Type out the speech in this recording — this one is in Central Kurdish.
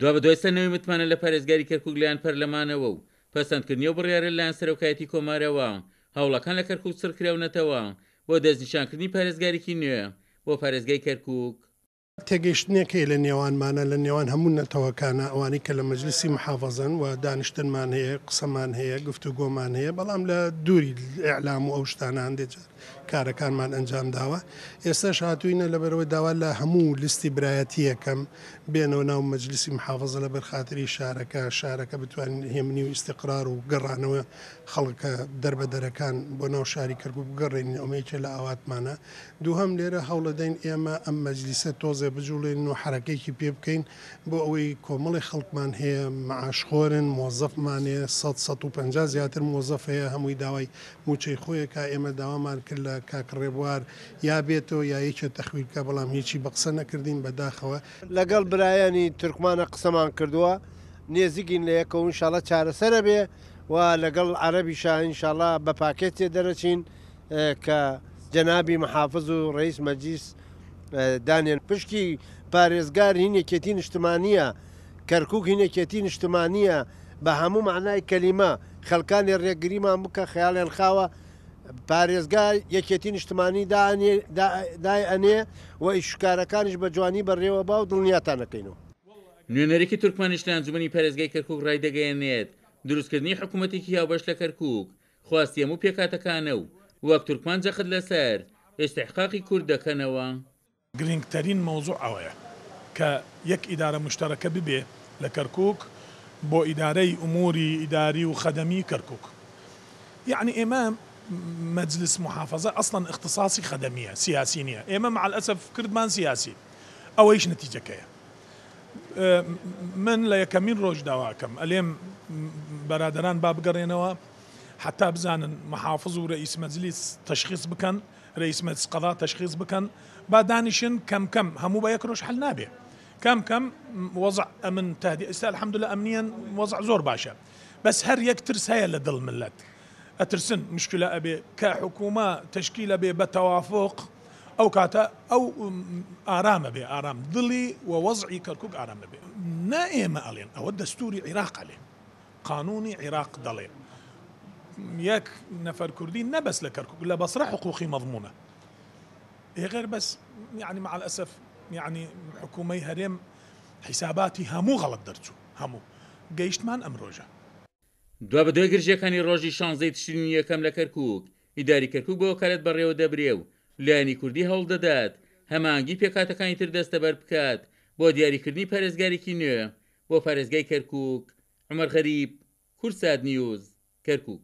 دوابەدوای سەندنەوەی متمانە لە پارێزگاری کەرکوک لەلایەن پەرلەمانەوە و پەسەندکردنی ئەو بڕیارە لەلایەن سەرۆکایەتی کۆمارەوە، هەوڵەکان لە کەرکوک چڕکراونەتەوە بۆ دەستنیشانکردنی پارێزگارێکی نوێ بۆ پارێزگای کەرکوک. تێگەیشتنێک هەیە لە نێوانمانا، لە نێوان هەموو نەتەوەکانا، ئەوانەی کە لە مەجلیسی محافەزەن و دانیشتنمان هەیە، قسەمان هەیە، گفتوگۆمان هەیە، بەڵام لە دووری ئیعلام و ئەو شتانە هەندێک جار کارەکانمان ئەنجام داوە. ئێستاش هاتووینە لەبەرئەوەی داوا لە هەموو لیستی برایەتییەکەم بێنەوە ناو مەجلیسی محافەزە لەبەر خاتری شارەکە، شارەکە بتوانین هێمنی و ئیستیقرار و گەڕانەوە خەڵکە دەربەدەرەکان بۆ ناو شاری کەرکوک بگەڕێنین، ئەمە یەکێ لە ئاواتمانە. دووهەم، لێرە هەوڵەدەین ئێمە ئەم مەجلیسە تۆزێ بجوڵێنین و حەرەکەیەکی پێ بکەین بۆ ئەوەی کۆمەڵێ خەڵکمان هەیە مەعاشخۆرن، مۆزەفمان هەیە، سەد، 150 زیاتر مۆزەف هەیە هەمووی داوای مووچەی خۆی ئەکا، ئێمە داوامان کرد لە کاک ڕێبوار یا بێتەوە یا یەکێ تەخویر بکا، بەڵام هیچی بە قسە نەکردین بەداخەوە. لەگەڵ برایانی تورکمانە قسەمان کردووە، نێزیکین لە یەکەوە ئینشاڵا چارەسەر ئەبێ و لەگەڵ عەرەبیشا ئینشاڵا بە پاکێتێ دەرەچین. کە جەنابی محافز و ڕەئیس مەجلیس دانێن پشکی پارێزگار هین یەکێتی نیشتمانیە کەرکوک هین یەکێتی نیشتمانیە بە هەموو مەعنای کەلیمە خەلکانی ڕێگریمان بکە خەیاڵیان خاوە پارێزگا یەکێتی نیشتمانی دای ئەنێ و ئیشکارەکانیش بە جوانی بەڕێوە با و دڵنیاتان ئەکەینەوە. نوێنەرێکی تورکمانیش لە ئەنجومەنی پارێزگای کەرکوک ڕایدەگەیەنێت، دروستکردنی حکومەتێکی هاوبەش لە کەرکوک خواستی هەموو پێکهاتەکانە و وەک تورکمان جەخت لەسەر ئیستحقاقی کورد دەکەنەوە. گرینگترین مەوزوع ئەوەیە کە یەک ئیدارە موشتەرەکە ببێ لە کەرکووک بۆ ئیدارەی ئوموری ئیداری و خەدەمی کەرکووک. یەعنی ئێمە مەجلس موحافەزە ئەسڵەن ئیختساسی خەدەمییە سیاسی نییە. ئێمە مع الاسف کردمان سیاسی. ئەوەیش نەتیجەکەیە. من لە یەکەمین ڕۆژ داوا ئەکەم ئەلێم بەرادەران با بگەڕێنەوە حتا بزانن محافظ و رئیس مەجلیس تەشخیص بکەن رئیس مەجلس قەضا تەشخیص بکەن با دانیشن کەم کەم هەموو بە یەک ڕۆژ حل نابێ کەم کەم وەزع ئەمن تهدی ئێستا الحمدلله ئەمنیەن وەزع زۆر باشە بەس هەر یەک ترس هەیە لە دڵ ملت ئەترسن مشکلە ئەبێ کە حکوومە تەشکیل ئەبێ بە تەوافق ئەو کاتە ئەو ئارام ئەبێ ئارام دڵی و وەزعی کەرکوک ئارام ئەبێ نا ئێمە ئەڵێن ئەوە دەستوری عیراق ئەلێ قانونی عیراق دەڵێ یەک نەفەر کوردی نە بەس لە کەرکوک لە بەسرە حقوقی مەضمونە ئێ غێر بەس یعنی مع الاسف یعنی حکومەی هەرێم حیساباتی هەموو غەڵەت دەرچوو هەموو گەیشتمان ئەم ڕۆژە. دوابەدوای گرژییەکانی ڕۆژی شانزەی تشرینی یەکەم لە کەرکوک، ئیداری کەرکوک بە وەکالەت بەڕێوەدەبرێ و لایەنی کوردی هەوڵدەدات هەماهەنگی پێکهاتەکانی تر دەستەبەر بکات بۆ دیاریکردنی پارێزگارێکی نوێ بۆ پارێزگای کەرکوک، عومەر غەریب، کوردسات نیوز، کەرکوک.